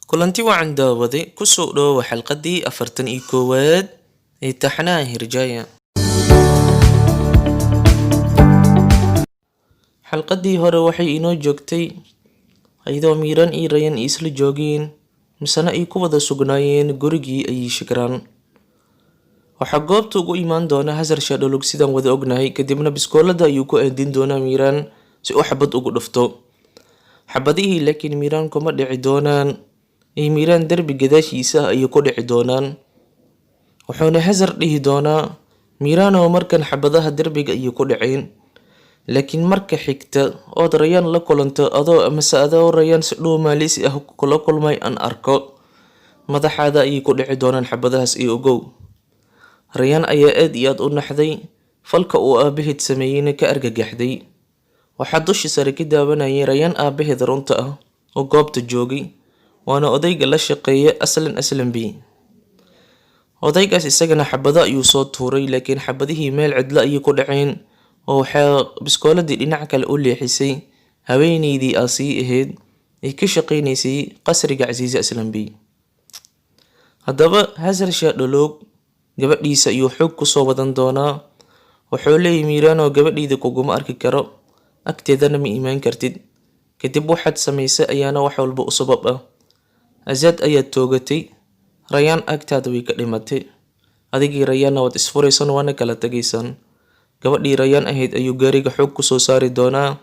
Kulanti wacan daawade, kusoo dhawoow xalqadii 41aad ee taxanaha Hirjaya. Xalqadii hore waxay inoo joogtay iyadoo Miiraan iyo Rayaan ay isla joogeen, misena ay ku wada sugnaayeen gurigii ay Shikraan. Waxaa goobta ugu imaan doona Hazar Shadolug sidaan wada ognahay, kadibna biskoolada ayuu ku aadin doonaa Miiraan si uu xabad ugu dhufto. Xabadihii laakiin Miiraan kuma dhici doonaan, ee Miiraan derbi gadaashiisa ayay ku dhici doonaan. Wuxuuna Hazar dhihi doonaa Miiraanoo markan xabadaha derbiga ayay ku dhaceen, laakiin marka xigta ood Rayaan la kulanto adoo amase adoo Rayaan si dhuumaaleysi ah kula kulmay aan arko, madaxaada ayay ku dhici doonaan xabadahaas iyo ogow. Rayaan ayaa aad iyo aad u naxday, falka uu aabaheed sameeyeyna ka argagaxday. Waxaa dusha sare ka daawanayay Rayaan aabaheed runta ah oo goobta joogay, waana odayga la shaqeeya Aslan Aslan B. Odaygaas isagana xabado ayuu soo tuuray, laakiin xabadihii meel cidlo ayay ku dhaceen oo waxaa biskooladii dhinac kale u leexisay haweeneydii Aasiye ahayd ee ka shaqeynaysay qasriga Casiise Aslan B. Haddaba Hazar Shadolog gabadhiisa ayuu xoog kusoo wadan doonaa. Wuxuu leeyahay Miiraanoo gabadhayda kuguma arki karo, agteedana ma imaan kartid. Kadib waxaad samaysay ayaana wax walba u sabab ah. Azad ayaad toogatay, Rayaan agtaada way ka dhimatay. Adigii Rayaanna waad isfuraysaan waana kala tagaysaan. Gabadhii Rayaan ahayd ayuu gaariga xoog kusoo saari doonaa.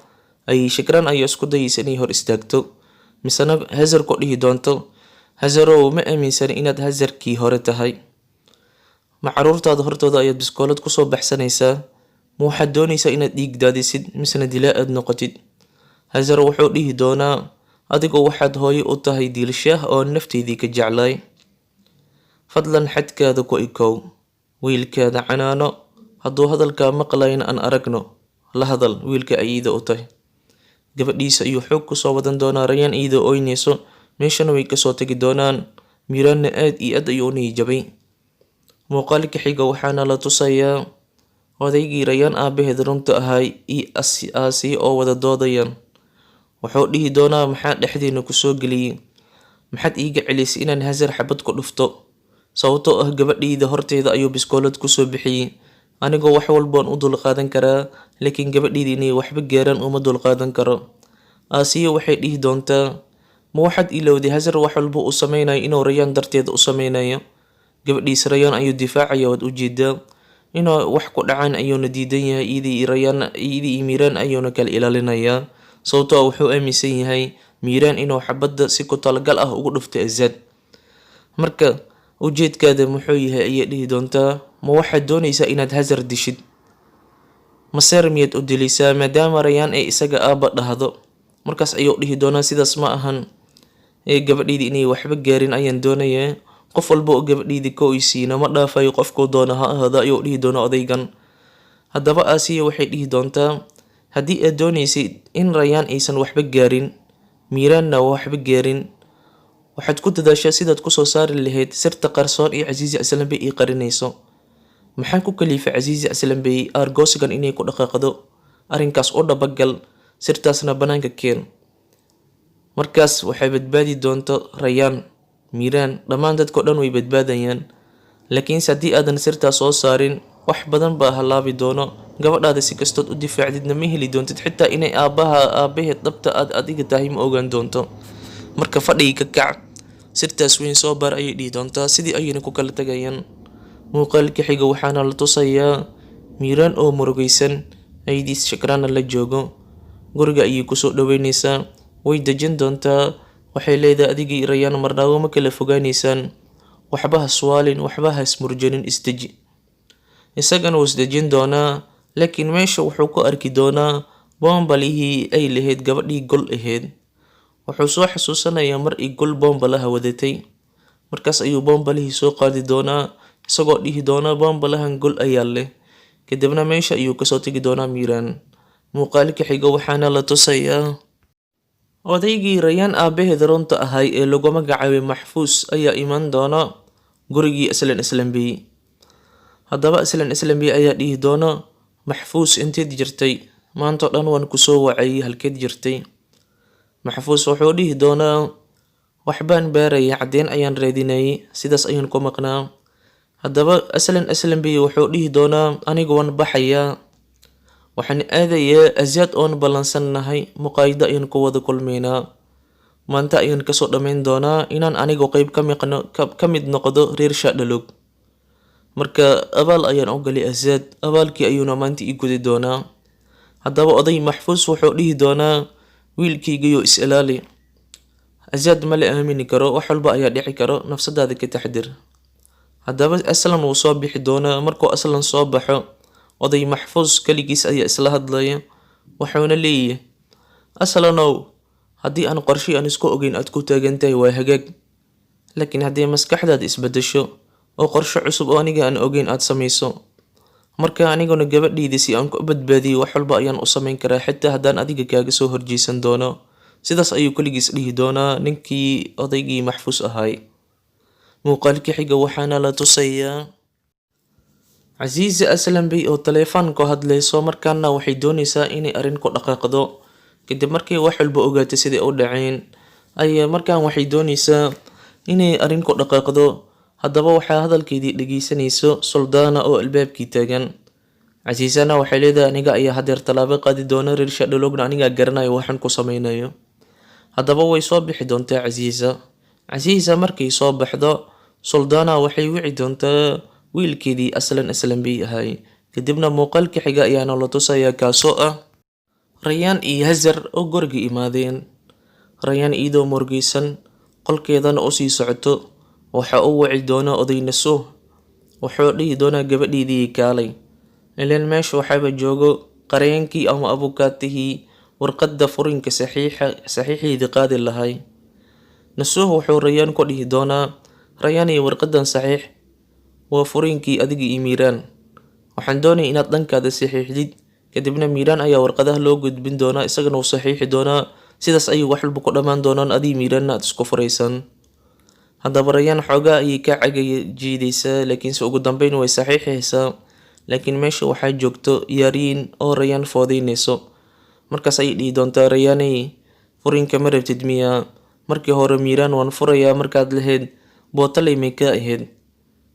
Ay Shikraan ayaa isku dayaysa inay hor istaagto, misena Hazar ku dhihi doonto, Hazarow ma aaminsan inaad Hazarkii hore tahay. Ma caruurtaada hortooda ayaad biskoolad kusoo baxsanaysaa? Ma waxaad doonaysaa inaad dhiig daadisid misena dilaa aad noqotid? Hazar wuxuu dhihi doonaa adigoo waxaad hooyo u tahay Diilshaah oo nafteydii ka jeclay. Fadlan xadkaada ku ikow. Wiilkaada canaano, hadduu hadalkaa maqlayn aan aragno. La hadal wiilka ayida u tahay. Gabadhiisa ayuu xoog kusoo wadan doonaa Rayaan iyadoo ooynayso, meeshana way kasoo tagi doonaan. Miiraanna aad iyo aad ayuu u niyad-jabay. Muuqaalka xiga waxaana la tusayaa odaygii Rayaan aabaheed runta ahay iyo Aasiye oo wada doodayaan. Wuxuu dhihi doonaa maxaa dhexdeena kusoo geliyey? Maxaad iiga celisay inaan Hazar xabad ku dhufto? Sababtoo ah gabadhayda horteeda ayuu biskoolad kusoo bixiyey. Anigoo wax walba waan u dulqaadan karaa, laakiin gabadhayda inay waxba gaaraan uma dulqaadan karo. Aasiye waxay dhihi doontaa ma waxaad ilowday Hazar wax walba uu sameynayo inuu Rayaan darteeda u sameynayo. Gabadhiisa Rayaan ayuu difaacaya, waad ujeedaa. Inuu wax ku dhacaan ayuuna diidan yahay, iyadii Rayaan iyadii iyo Miiraan ayuuna kala ilaalinayaa. Sababtoo ah wuxuu aaminsan yahay Miiraan inuu xabadda si ku talagal ah ugu dhuftay Azad. Marka ujeedkaada muxuu yahay ayay dhihi doontaa, ma waxaad doonaysaa inaad Hazar dishid? Maseer miyaad u dilaysaa maadaama Rayaan ay isaga aabba dhahdo? Markaas ayuu dhihi doonaa sidaas ma ahan. Ee gabadhayda inay waxba gaarin ayaan doonayaa. Qof walba oo gabadhayda ka oysiina ma dhaafayo qofkuu doono ha ahaado ayuu dhihi doonaa odaygan. Haddaba Aasiya waxay dhihi doontaa haddii aad doonaysay in Rayaan aysan waxba gaarin, Miiraanna waxba gaarin, waxaad ku dadaashaa sidaad kusoo saari lahayd sirta qarsoon ee Casiise Aslan Bey ay qarinayso. Maxaa ku kalifay Casiise Aslan Bey aargoosigan inay ku dhaqaaqdo? Arrinkaas u dhabagal, sirtaasna banaanka keen. Markaas waxay badbaadi doonto Rayaan, Miiraan, dhammaan dadkoo dhan way badbaadayaan. Laakiinse haddii aadan sirtaas soo saarin, wax badan baa halaabi doono. Gabadhaada si kastood u difaacdidna ma heli doontid, xitaa inay aabbaha aabaheed dhabta aad adiga tahay ma ogaan doonto. Marka fadhiga ka kac, sirtaas weyn soo baar ayay dhihi doontaa. Sidii ayayna ku kala tagayaan. Muuqaalka xiga waxaana la tusayaa Miiraan oo murugaysan, ayadiis Shikraanna la joogo. Guriga ayay kusoo dhaweynaysaa, way dejin doontaa. Waxay leedahay adigii Rayaan marnaba ma kala fogaanaysaan. Waxba ha suwaalin, waxba ha ismurjanin, isdeji. Isagana wuu isdejin doonaa, laakiin meesha wuxuu ku arki doonaa boombalihii ay lahayd gabadhii gol ahayd. Wuxuu soo xasuusanayaa mar ay gol boombalaha wadatay. Markaas ayuu boombalihii soo qaadi doonaa, isagoo dhihi doona bombalahan gol ayaa leh. Kadibna meesha ayuu kasoo tegi doonaa Miiraan. Muuqaalka xiga waxaana la tusayaa odaygii Rayaan aabaheed runta ahay ee lagu magacaabay Maxfuus ayaa iman doona gurigii Aslan Aslan Bey. Haddaba Aslan Aslan Bey ayaa dhihi doona Maxfuus inteed jirtay? Maanta oo dhan waan kusoo wacayay, halkeed jirtay? Maxfuus wuxuu dhihi doonaa Waxbaan baarayay, caddeyn ayaan raadinayay, sidaas ayaan ku maqnaa. Haddaba Aslan Aslanbey wuxuu dhihi doonaa, anigu waan baxayaa, waxaan aadayaa Azaad oon ballansannahay, muqaayado ayaan ku wada kulmaynaa. Maanta ayaan kasoo dhammayn doonaa inaan anigu qayb ka mid noqdo reer Shaadhalog. Marka abaal ayaan u galay Azaad, abaalkii ayuuna maanta ii gudi doonaa. Haddaba oday Maxfuus wuxuu dhihi doonaa, wiilkaygiyo is ilaali, Azaad ma la aamini karo, wax walba ayaa dhici karo, nafsadaada ka taxdir. Haddaba Aslan wuu soo bixi doonaa. Markuu Aslan soo baxo, oday Maxfuus kaligiis ayaa isla hadlaya, wuxuuna leeyahay, Aslanow, haddii aan qorshe aan isku ogeyn aad ku taagan tahay waa hagaag, laakiin haddii maskaxdaada isbedesho oo qorshe cusub oo aniga aan ogeyn aad samayso, marka aniguna gabadhayda si aan ku badbaadiyo wax walba ayaan u samayn karaa, xitaa haddaan adiga kaaga soo horjeesan doono. Sidaas ayuu kaligiis dhihi doonaa ninkii odaygii Maxfuus ahaay. Muuqaalka xiga waxaana la tusayaa Casiisa Aslanbey oo taleefan ku hadlayso. Markaana waxay doonaysaa inay arrin ku dhaqaaqdo. Kadib markay wax walba ogaatay siday u dhaceen, ayaa markaan waxay doonaysaa inay arrin ku dhaqaaqdo. Haddaba waxaa hadalkeedii dhegeysanayso Suldaana oo albaabkii taagan. Casiisana waxay leedahay, aniga ayaa hadeer tallaabo qaadi doona, reer Shaadhalogna anigaa garanayo waxaan ku sameynayo. Haddaba way soo bixi doontaa Casiisa. Casiisa markay soo baxdo, Suldaana waxay wici doontaa wiilkeedii Aslan Aslanbey ahay. Kadibna muuqaalka xiga ayaana la tusayaa, kaasoo ah Rayaan iyo Hazar oo guriga imaadeen. Rayaan iyadoo murugaysan qolkeedana usii socoto, waxa uu wici doonaa oday Nasuh. Wuxuu dhihi doonaa, gabadheydii kaalay, ileen meesha waxaaba joogo qareenkii ama abukaatihii warqadda furinka saxiixeedii qaadi lahay. Nasuh wuxuu Rayaan ku dhihi doonaa, Rayaan iyo warqadan saxiix, waa furinkii adiga iyo Miiraan. Waxaan doonaya inaad dhankaada saxiixdid. Kadibna Miiraan ayaa warqadaha loo gudbin doonaa, isagana wuu saxiixi doonaa. Sidaas ayay wax walba ku dhammaan doonaan, adiga Miiraanna aad isku furaysaan. Haddaba Rayaan xoogaa ayay ka cagajiidaysaa, laakiinse ugu dambeyn way saxiixaysaa. Laakiin meesha waxaa joogto Yaariin oo Rayaan foodeynayso. Markaas ayay dhihi doontaa, Rayaaney, furinka ma rabtid miyaa? Markii hore Miiraan waan furayaa markaad lahayd, bootaley may ka ahayd?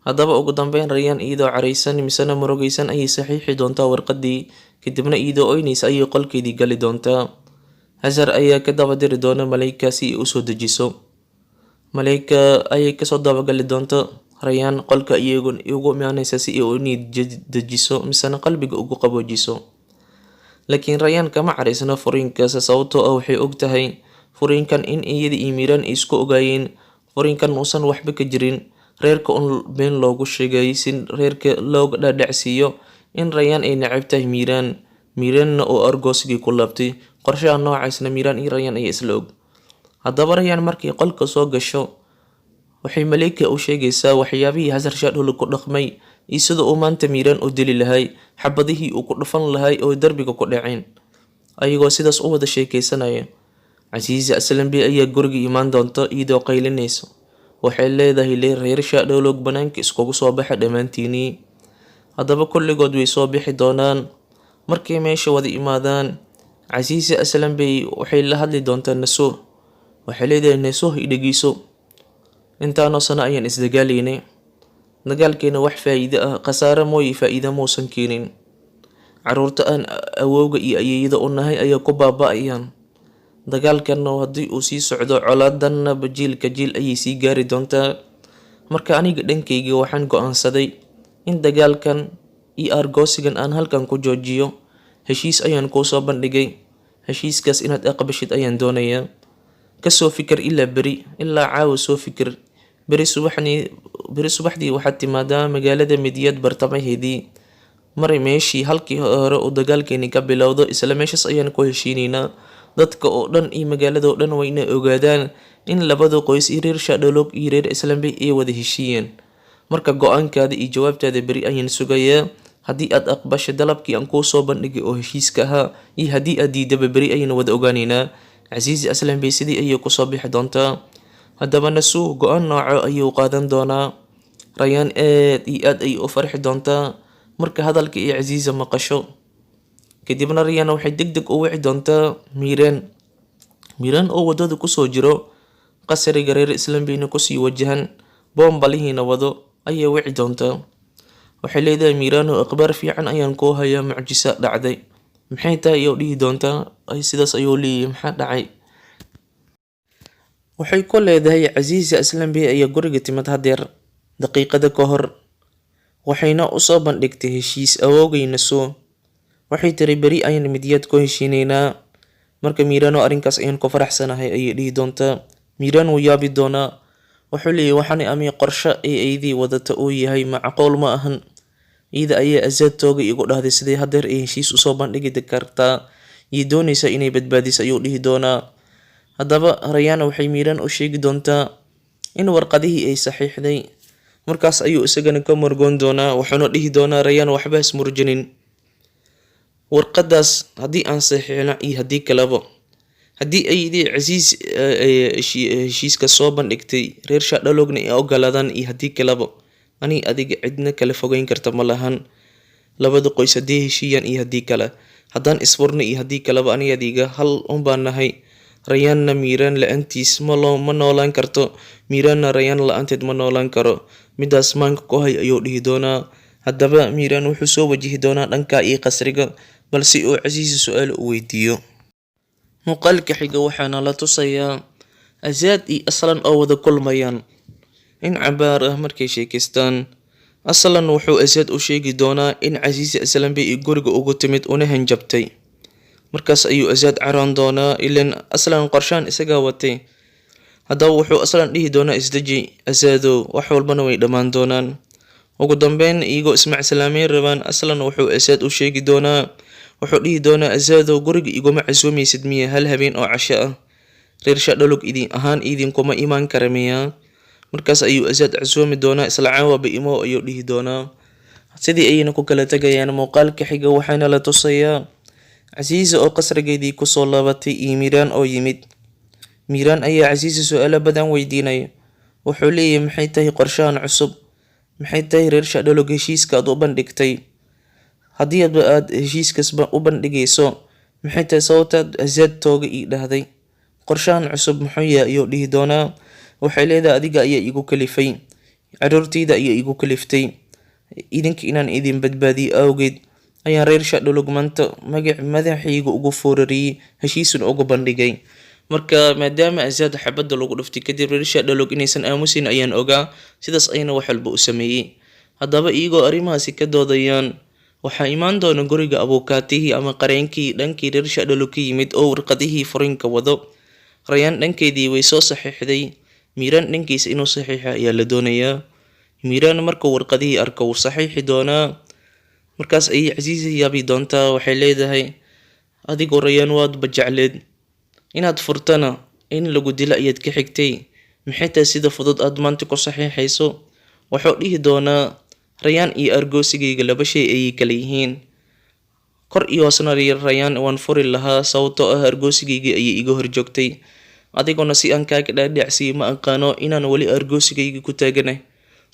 Haddaba ugu dambeyn Rayaan iyadoo caraysan misena murugaysan ayay saxiixi doontaa warqadii. Kadibna iyadoo oynaysa ayay qolkeedii gali doontaa. Hazar ayaa ka daba diri doona Maleyka si ay usoo dejiso. Maleyka ayay kasoo dabagali doonta Rayaan qolka, iyagu ugu imaanaysa si ay u niyad dejiso misena qalbiga ugu qaboojiso. Laakiin Rayaan kama caraysno furiinkaas, sababtoo ah waxay og tahay furiinkan in iyada iyo Miiraan ay isku ogaayeen, furiinkan uusan waxba ka jirin, reerka un been loogu sheegay si reerka looga dhaadhacsiiyo in Rayaan ay neceb tahay Miiraan, Miiraanna uu argoosigii ku laabtay. Qorshaha noocaasna Miiraan iyo Rayaan ayaa isla og. Haddaba Rayaan markay qolka soo gasho, waxay Maleyka u sheegaysaa waxyaabihii Hazar Shaadhul ku dhaqmay iyo sida uu maanta Miiraan u dili lahay, xabadihii uu ku dhufan lahay oo darbiga ku dhaceen. Ayagoo sidaas u wada sheekaysanaya, Casiisa Aslanbey ayaa guriga imaan doonta iyadoo qaylinayso. Waxay leedahay, reer Shaadhowlog, banaanka iskugu soo baxa dhammaantiinii. Haddaba kulligood way soo bixi doonaan. Markay meesha wada imaadaan, Casiisa Aslanbey waxay la hadli doontaa Nasuh. Waxay leedahay, Nasuh, i dhegeyso, intaanoo sano ayaan isdagaalaynay, dagaalkeena wax faa'iido ah, khasaare mooye faa'iido muusan keenin. Caruurta aan awowga iyo ayeeyada u nahay ayaa ku baaba'ayaan dagaalkanna. Haddii uu sii socdo colaadanna jiilka jiil ayay sii gaari doontaa. Marka aniga dhankayga waxaan go'aansaday in dagaalkan iyo aargoosigan aan halkan ku joojiyo. Heshiis ayaan kuu soo bandhigay, heshiiskaas inaad aqbashid ayaan doonayaa. Kasoo fikir ilaa beri, ilaa caawa soo fikir. Beri subaxnii, beri subaxdii waxaad timaadaa magaalada Midyad bartamaheedii, mari meeshii halkii hore uu dagaalkeeni ka bilowdo. Isla meeshaas ayaan ku heshiinaynaa. Dadka oo dhan iyo magaalada oo dhan waa inay ogaadaan in labada qoys iyo reer Shaadhaloog iyo reer Islambey ay wada heshiiyeen. Marka go'aankaada iyo jawaabtaada beri ayaan sugayaa. Haddii aad aqbasho dalabkii aan kuu soo bandhigay oo heshiiska ahaa iyo haddii aad diidaba, beri ayaynu wada ogaanaynaa. Casiisi Aslanbey sidii ayay kusoo bixi doontaa. Haddaba Nasuh go'aan nooco ayuu qaadan doonaa? Rayaan aad iyo aad ayay u farxi doontaa marka hadalka iyo Casiisa maqasho. Kadibna Rayaan waxay deg deg u wici doontaa Miiraan. Miiraan oo waddada kusoo jiro. Qasriga reer Islambeyna kusii wajahan, boombalihiina wado ayay wici doontaa. Waxay leedahay Miiraano, akhbaar fiican ayaan kuu hayaa, mucjiso dhacday. Maxay tahay, ayuu dhihi doontaa. Ay sidaas ayuu leeyahay, maxaa dhacay? Waxay ku leedahay Casiisa Islambey ayaa guriga timid hadeer daqiiqada ka hor, waxayna usoo bandhigtay heshiis awowgayna soo. Waxay tiri beri ayaan Midyad ku heshiineynaa. Marka Miiraano, arrinkaas ayaan ku faraxsanahay, ayay dhihi doontaa. Miiraan wuu yaabi doonaa. Wuxuu leeyahay waxaan amay qorshe ay aydii wadata uu yahay, macquul ma ahan. Iyada ayaa Azaad tooga igu dhahday, sidee hadeer ay heshiis usoo bandhigi kartaa iyo doonaysaa inay badbaadiso, ayuu dhihi doonaa. Haddaba Rayana waxay Miiraan u sheegi doontaa in warqadihii ay saxiixday. Markaas ayuu isagana ka murgoon doonaa, wuxuuna dhihi doonaa Rayaan, waxba ismurjinin. Warqadaas haddii aan saxiixno iyo haddii kaleba, haddii aydii Casiis heshiiska soo bandhigtay, reer Shaadhalogna ay ogolaadaan iyo haddii kaleba, ani adiga cidna kala fogeyn karta ma lahan. Labada qoys haddii heshiiyaan iyo haddii kale, haddaan isfurno iyo haddii kaleba, ani adiga hal un baan nahay. Rayaanna Miiraan la-aantiis ma loo ma noolaan karto, Miiraanna Rayaan la-aanteed ma noolaan karo. Midaas maanka ku hay, ayuu dhihi doonaa. Haddaba Miiraan wuxuu soo wajihi doonaa dhanka iyo qasriga, balse uu Casiisa su-aal u weydiiyo. Muuqaalka xiga waxaana la tusayaa Azaad iyo Aslan oo wada kulmayaan. In cabaar ah markay sheekaystaan, Aslan wuxuu Azaad u sheegi doonaa in Casiisa Islambey ay guriga ugu timid una hanjabtay. Markaas ayuu Azaad caroon doonaa, ilaan Aslan qorshaan isagaa watay. Haddaba wuxuu Aslan dhihi doonaa, isdeji Azaadow, wax walbana way dhammaan doonaan. Ugu dambeyn, iyagoo ismacsalaamayn rabaan, Aslan wuxuu Azaad u sheegi doonaa, wuxuu dhihi doonaa, Azaadow, guriga iguma casuumaysid miya hal habeen oo casho ah? Reer Shaadhalog idin ahaan idinkuma imaan kara miyaa? Markaas ayuu Azaad casuumi doonaa, isla caawaba imo, ayuu dhihi doonaa. Sidii ayayna ku kala tegayaan. Muuqaalka xiga waxaana la tusayaa Casiisa oo qasrigeedii kusoo laabatay iyo Miiraan oo yimid. Miiraan ayaa Casiisa su-aalo badan weydiinaya. Wuxuu leeyahay, maxay tahay qorshahan cusub? Maxay tahay reer Shaadhalog heshiiska aad u bandhigtay? Haddii aad heshiiskaas u bandhigayso, maxay tahay sababtaad Azaad tooga ii dhahday? Qorshahan cusub muxuu yahay, ayuu dhihi doonaa. Waxay leedahay adiga ayaa igu kalifay, caruurtayda ayaa igu kaliftay. Idinka inaan idin badbaadiyo awgeed ayaan reer Shaadhalog maanta magac madaxayga ugu foorariyey, heshiisna ugu bandhigay. Marka maadaama Azaad xabadda lagu dhuftay kadib, reer Shaadhalog inaysan aamusin ayaan ogaa, sidaas ayana wax walba u sameeyey. Haddaba iyagoo arrimahaasi ka doodayaan, waxaa imaan doona guriga abuukaatihii ama qareenkii dhankii reer Shaadhalog ka yimid oo warqadihii furinka wado. Rayaan dhankeedii way soo saxiixday, Miiraan dhankiisa inuu saxiixa ayaa la doonayaa. Miiraan markuu warqadihii arko wuu saxiixi doonaa. Markaas ayay Casiisa yaabi doontaa. Waxay leedahay, adigoo Rayaan waadba jecleed, inaad furtana in lagu dilo ayaad ka xigtay, maxay tahay sida fudud aad maanta ku saxiixayso? Wuxuu dhihi doonaa, Rayaan iyo argoosigayga laba shay ayay kala yihiin. Kor iyo hoosna Rayaan waan furi lahaa, sababtoo ah argoosigayga ayay iga horjoogtay. Adiguna si aan kaaga dhaadhacsiiyo ma aqaano inaan weli argoosigayga ku taaganay,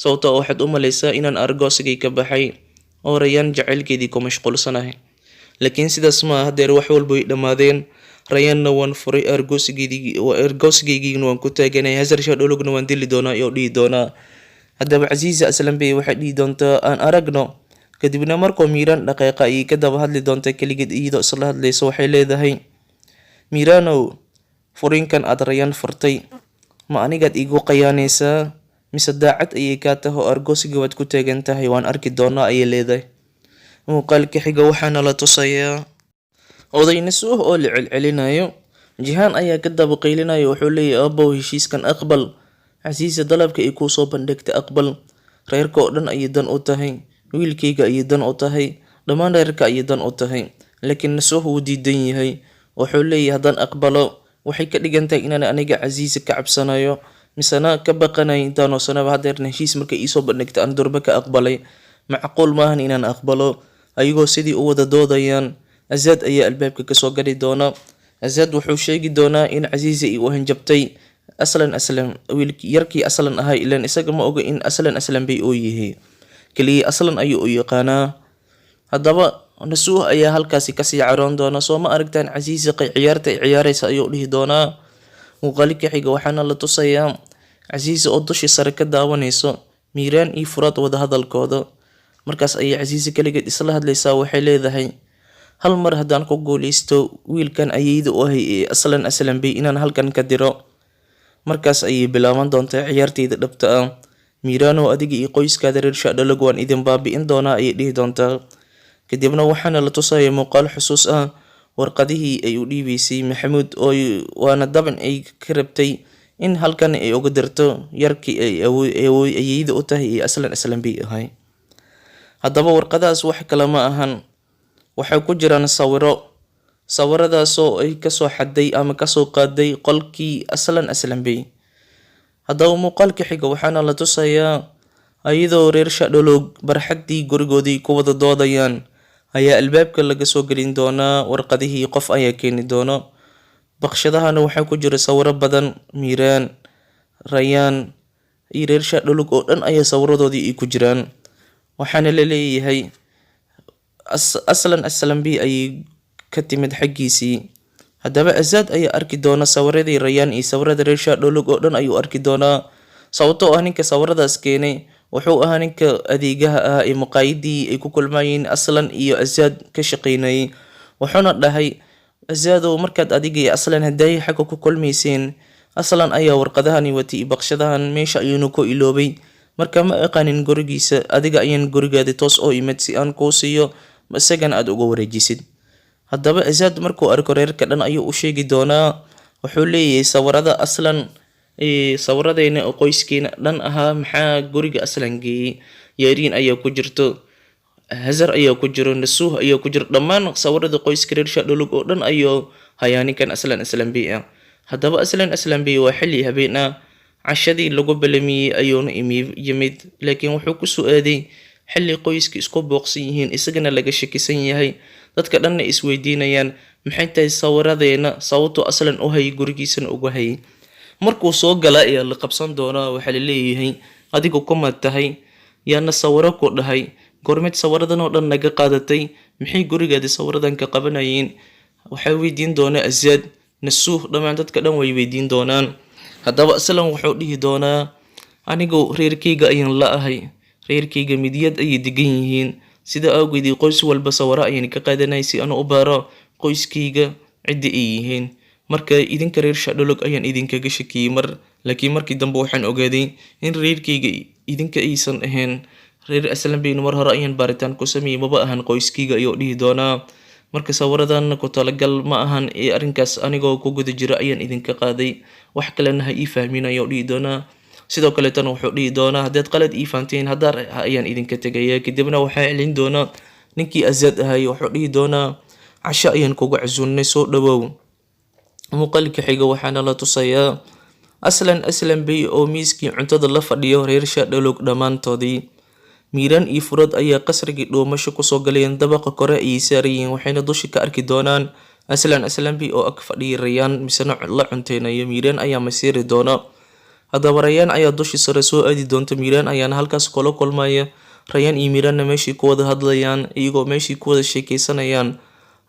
sababtoo ah waxaad u malaysaa inaan argoosigay ka baxay oo Rayaan jacaylkeedii ku mashquulsanahay. Laakiin sidaas ma hadeer, wax walba way dhammaadeen. Rayaanna waan furay, argoosigaygiina waan ku taaganay, Hazar Shaadhologna waan dili doonaa, ayuu dhihi doonaa. Haddaba Casiisa Aslanbey waxay dhihi doontaa, aan aragno. Kadibna markuu Miiraan dhaqeeqa ayay ka daba hadli doontaa keligeed, iyadoo isla hadlayso. Waxay leedahay, Miiraanow, furinkan aad Rayaan furtay ma anigaad iigu qayaanaysaa mise daacad ayay kaa tahay oo argoosiga waad ku taagan tahay? Waan arki doonaa, ayay leedahay. Muuqaalka xiga waxaana la tusayaa oday Nasuuh oo la celcelinayo. Jihaan ayaa ka daba qaylinaya. Wuxuu leeyahay, aabow, heshiiskan aqbal. Casiisa dalabka ay kuu soo bandhigtay aqbal. Reerka oo dhan ayay dan u tahay, wiilkayga ayay dan u tahay, dhammaan reerka ayay dan u tahay. Laakiin Nasuuh wuu diidan yahay. Wuxuu leeyahay, haddaan aqbalo waxay ka dhigan tahay inaan aniga Casiisa ka cabsanayo misena ka baqanayo intaanoo sanaba. Hadeerna heshiis markay iisoo bandhigtay aan durba ka aqbalay, macquul maahan inaan aqbalo. Ayagoo sidii u wada doodayaan, Azaad ayaa albaabka kasoo gali doona. Azaad wuxuu sheegi doonaa in Casiisa ay u hanjabtay Aslan Aslan, wiilkii yarkii Aslan ahay. Ilaan isaga ma oga in Aslan Aslan bay uu yahay, kaliya Aslan ayuu u yaqaanaa. Haddaba Nasuuh ayaa halkaasi kasii caroon doona. Soo ma aragtaan Casiisa ciyaarta ay ciyaaraysa, ayuu dhihi doonaa. Muuqaalka xiga waxaana la tusayaa Casiisa oo dushii sare ka daawanayso Miiraan iyo Furaad wada hadalkooda. Markaas ayay Casiisa kaligeed isla hadlaysaa, waxay leedahay: hal mar haddaan ku guuleysto wiilkan ayeyda u ahay ee Aslan Aslan Bey inaan halkan ka diro, markaas ayay bilaaban doontaa ciyaarteyda dhabta ah. Miiraanow, adiga iyo qoyskaada reer Shaadhalag waan idin baabi'in doonaa, ayay dhihi doontaa. Kadibna waxaana la tusaya muuqaal xusuus ah warqadihii ay u dhiibeysay Maxamuud, oo waana dabcan ay ka rabtay in halkan ay uga dirto yarkii ay ayeyda u tahay ee Aslan Aslan Bey ahay. Haddaba warqadahaas wax kale ma ahan, waxay ku jiraan sawiro, sawiradaasoo ay kasoo xaday ama kasoo qaaday qolkii Aslan Aslan Bey. Haddaba muuqaalka xiga waxaana la tusayaa iyadoo reer Shaadhaloog barxaddii gurigoodii ku wada doodayaan ayaa albaabka laga soo gelin doonaa warqadihii. Qof ayaa keeni doono baqshadahana waxaa ku jira sawiro badan. Miiraan, Rayaan iyo reer Shaadhaloog oo dhan ayaa sawiradoodii ay ku jiraan. Waxaana la leeyahay Aslan Aslan Bey ayay ka timid xaggiisii. Haddaba Azaad ayaa arki doona sawiradii Rayaan iyo sawirada reer Shaadhaloog oo dhan ayuu arki doonaa, sababtoo ah ninka sawiradaas keenay wuxuu ahaa ninka adeegaha ah ee maqaayadii ay ku kulmayeen Aslan iyo Azaad ka shaqeynayay. Wuxuuna dhahay: Azaadow, markaad adiga iyo Aslan hadaayi xagga ku kulmayseen, Aslan ayaa warqadahani watay iyo baqshadahan, meesha ayuuna ku iloobay. Marka ma aqaanin gurigiisa, adiga ayaan gurigaada toos oo imid si aan kuu siiyo, isagana aad uga wareejisid. Haddaba Azaad markuu arko reerka dhan ayuu u sheegi doonaa. Wuxuu leeyahay: sawirada Aslan, sawiradeyna oo qoyskeena dhan ahaa, maxaa guriga Aslan geeyey? Yaariin ayaa ku jirto, Hazar ayaa ku jiro, Nasuuh ayaa ku jiro, dhammaan sawirada qoyska reer Shaadhulug oo dhan ayuu hayaa ninkan Aslan Aslan Bey ah. Haddaba Aslan Aslan Bey waa xilli habeen ah, cashadii lagu balamiyey ayuuna yimid, laakiin wuxuu ku soo aaday xilli qoyska isku booqsan yihiin, isagana laga shakisan yahay, dadka dhanna isweydiinayaan maxay tahay sawiradeena, sababtuu Aslan u hayay gurigiisana uga hayay. Markuu soo gala ayaa la qabsan doonaa. Waxaa la leeyahay: adigu kumaad tahay? Yaana sawiro ku dhahay? Goormeed sawiradan oo dhan naga qaadatay? Maxay gurigaadi sawiradan ka qabanayeen? Waxaa weydiin doonaa Azaad, Nasuuh, dhammaan dadka dhan way weydiin doonaan. Haddaba Aslan wuxuu dhihi doonaa: anigu reerkayga ayaan la ahay, reerkayga midyad ayay degan yihiin, sida awgeedii qoys walba sawiro ayaan ka qaadanay si aan u baaro qoyskayga cidda ay yihiin. Marka idinka reer Shaadholog ayaan idinkaga shakiyey mar, laakiin markii dambe waxaan ogaaday in reerkayga idinka aysan ahayn. Reer Aslan Beyna mar hore ayaan baaritaan ku sameeyey, maba ahan qoyskayga, ayuu dhihi doonaa. Marka sawiradan ku talagal ma ahan ee arrinkaas anigoo ku guda jira ayaan idinka qaaday, wax kalena ha ii fahmin, ayuu dhihi doonaa. Sidoo kaleetana wuxuu dhihi doonaa: haddaad qalad ii fahanteen, haddaar ayaan idinka tegaya. Kadibna waxaa celin doonaa ninkii Azaad ahay. Wuxuu dhihi doonaa: casho ayaan kugu casuunnay, soo dhawow. Muuqaalka xiga waxaana la tusayaa Aslan Aslan Bey oo miiskii cuntada la fadhiyo reer Shaadhaloog dhammaantoodii. Miiraan iyo Furad ayaa qasrigii dhuumasho kusoo galeen, dabaqa kore ayay saarayihiin, waxayna dusha ka arki doonaan Aslan Aslan Bey oo ag fadhiya Rayaan misena la cunteynayo. Miiraan ayaa masiiri doona. Haddaba Rayaan ayaa dushii sare soo aadi doonta, Miiraan ayaana halkaas kula kulmaya. Rayaan iyo Miiraanna meeshii ku wada hadlayaan, iyagoo meeshii ku wada sheekeysanayaan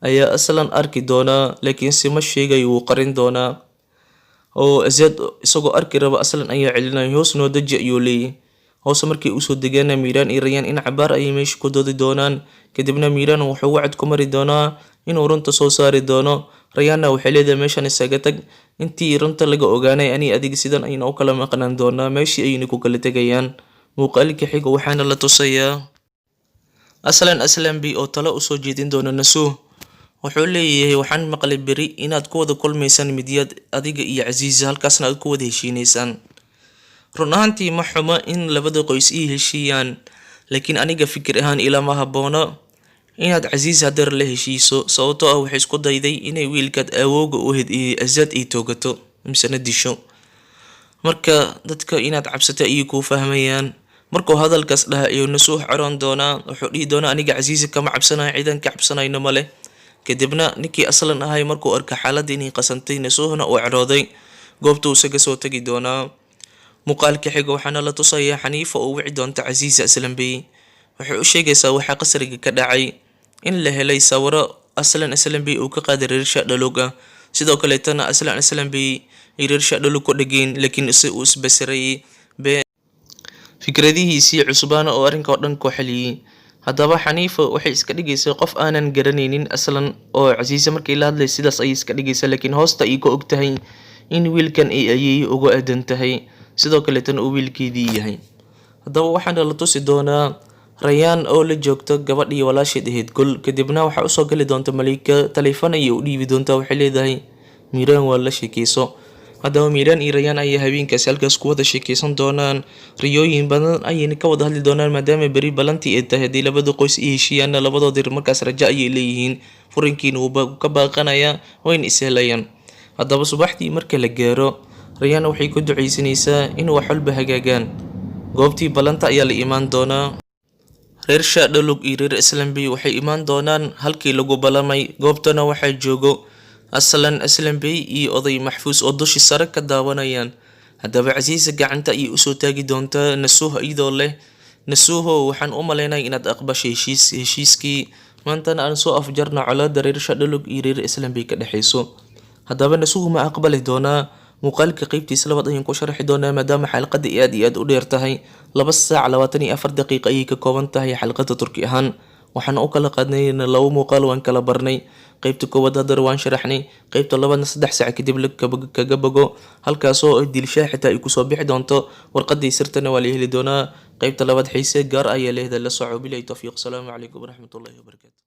ayaa Aslan arki doonaa, laakiin se ma sheegayo, wuu qarin doonaa. Oo Azaad isagoo arki raba Aslan ayaa celinaya. Hoos noo deji, ayuu leeyahy. Hoose markay usoo degaana, Miiraan iyo Rayaan in cabaar ayay meesha ku doodi doonaan. Kadibna Miiraan wuxuu wacad ku mari doonaa inuu runta soo saari doono. Rayaanna waxay leedahay: meeshan isaga tag, intii runta laga ogaanay ani adiga sidan ayna u kala maqnaan doonaa. Meeshii ayayna ku kala tegayaan. Muuqaalka xiga waxaana la tusayaa Aslan Aslan Bey oo talo usoo jeedin doona Nasuuh. Wuxuu leeyahay: waxaan maqlay beri inaad ku wada kulmaysaan Midyad, adiga iyo Casiisa, halkaasna aad ku wada heshiinaysaan. Run ahaantii ma xuma in labada qoys ii heshiiyaan, laakiin aniga fikir ahaan ilama haboono inaad Casiis hadeer la heshiiso, sababtoo ah waxay isku dayday inay wiilkaad awowga u ahayd iyo Azaad ay toogato misena disho. Marka dadka inaad cabsato ayay kuu fahmayaan. Markuu hadalkaas dhaha ayuu Nasuux caroon doonaa. Wuxuu dhihi doonaa: aniga Casiisa kama cabsanayo, ciidan ka cabsanayno male. Kadibna ninkii Aslan ahay markuu arka xaaladda inay qasantay, Nasuuhna uu carooday, goobtuu isaga soo tegi doonaa. Muuqaalka xiga waxaana la tusayaa Xaniifa oo wici doonta Casiisa Aslan Bey. Waxay u sheegaysaa waxaa qasriga ka dhacay, in la helay sawiro Aslan Aslan Bey uu ka qaaday reer Shaadhaloog ah. Sidoo kaleetana Aslan Aslan bay reer Shaadhalo ku dhegeen, laakiin ise uu isbasirayay fikradihiisii cusubaana oo arrinka oo dhan ku xaliyey. Haddaba Xaniifa waxay iska dhigaysay qof aanan garanaynin Aslan, oo Casiise markii la hadlay sidaas ayay iska dhigaysaa, laakiin hoosta ay ka og tahay in wiilkan ay ayeeyo uga aadan tahay, sidoo kaleetana uu wiilkeedii yahay. Haddaba waxaana la tusi doonaa Rayaan oo la joogto gabadhii walaasheed ahayd Gol. Kadibna waxaa usoo gali doonta Malika, taleefon ayay u dhiibi doontaa, waxay leedahay Miiraan waa la sheekeyso. Haddaba Miiraan iyo Rayaan ayaa habeenkaasi halkaas ku wada sheekeysan doonaan, riyooyin badan ayayna ka wada hadli doonaan, maadaama beri balantii ay tahay. Haddii labada qoys ay heshiiyaanna labadoodii markaas rajo ayay leeyihiin, furinkiina wuu ka baaqanayaa, wayna ishelayaan. Haddaba subaxdii marka la gaaro, Rayaan waxay ku ducaysanaysaa in wax walba hagaagaan. Goobtii balanta ayaa la imaan doonaa. Reer Shaadhalug iyo reer Aslanbey waxay imaan doonaan halkii lagu balamay. Goobtana waxaa joogo Aslan Aslanbey iyo oday Maxfuus oo dushi sare ka daawanayaan. Haddaba Casiisa gacanta ayay usoo taagi doontaa Nasuuh iyadoo leh, Nasuuho, waxaan u malaynaya inaad aqbashay heshiiskii, maantana aan soo afjarno colaadda reer Shaadhalug iyo reer Aslanbey ka dhexeyso. Haddaba Nasuuh ma aqbali doonaa? Muuqaalka qeybtiisa labaad ayaan ku sharaxi doonaa, maadaama xalqada aad iyo aad u dheer tahay, 2 saac 24 daqiiqa ayay ka kooban tahay xalqada Turki ahaan. Waxaan u kala qaadnay laba muuqaal, waan kala barnay. Qeybta koowaad haddana waan sharaxnay, qeybta labaadna 3 saac kadib kaga bogo, halkaasoo Dilshaa xitaa ay kusoo bixi doonto, warqadii sirtana waa la heli doonaa. Qeybta labaad xiise gaar ayaa leedahay, la soco. Bilahi towfiiq. Asalaamu calaykum waraxmatullaahi wabarakaatu.